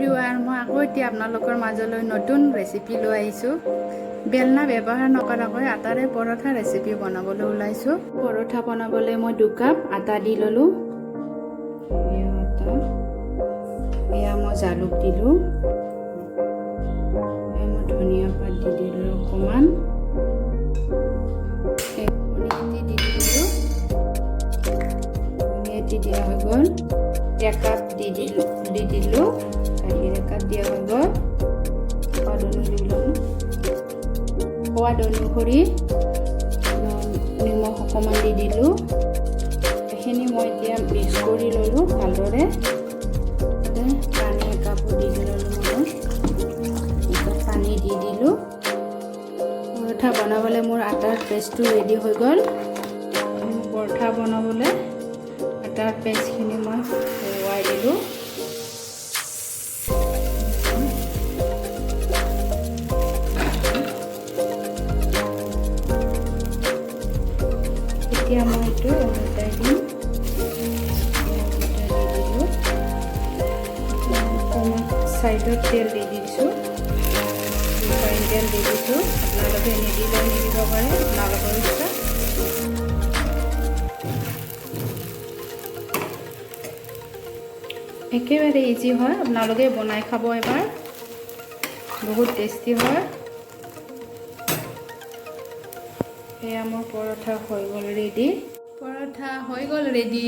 Everyone, মই আকৌ এতিয়া আপোনালোকৰ মাজলৈ নতুন ৰেচিপি লৈ আহিছোঁ। বেলনা ব্যৱহাৰ নকৰাকৈ আটাৰে পৰঠা ৰেচিপি বনাবলৈ ওলাইছোঁ। পৰঠা বনাবলৈ মই 2 কাপ আটা দি ল'লোঁ। এয়া আটা, এয়া মই জালুক দিলোঁ, এয়া মই ধনিয়া পাত দি দিলোঁ অকণমান, এই কণী এটি দি দিলোঁ। কণী এটি দিয়া হৈ গ'ল। একাপ দি দিলোঁ। গাখীৰ একাপ দিয়া হৈ গ'ল। সোৱাদ অনুসৰি, সোৱাদ অনুসৰি নিমখ অকণমান দি দিলোঁ। এইখিনি মই এতিয়া মিক্স কৰি ল'লোঁ ভালদৰে। তাতে পানী একাপো দি ল'লোঁ। মই একাপ পানী দি দিলোঁ। পৰঠা বনাবলৈ মোৰ আটাৰ পেষ্টটো ৰেডি হৈ গ'ল। পৰঠা বনাবলৈ আটাৰ পেষ্টখিনি মই সোমোৱাই দিলোঁ। এতিয়া মই এইটো ওলোটাই দিম। ওলোটাই দি দিলোঁ। অকণমান ছাইডত তেল দি দিছোঁ, ৰিফাইন তেল দি দিছোঁ। আপোনালোকে নিদিলেও নিদিব পাৰে, আপোনালোকৰ ইচ্ছা। একেবাৰে ইজি হয়, আপোনালোকে বনাই খাব এবাৰ, বহুত টেষ্টি হয়। এয়া মোৰ পৰঠা হৈ গ'ল ৰেডি। পৰঠা হৈ গ'ল ৰেডি।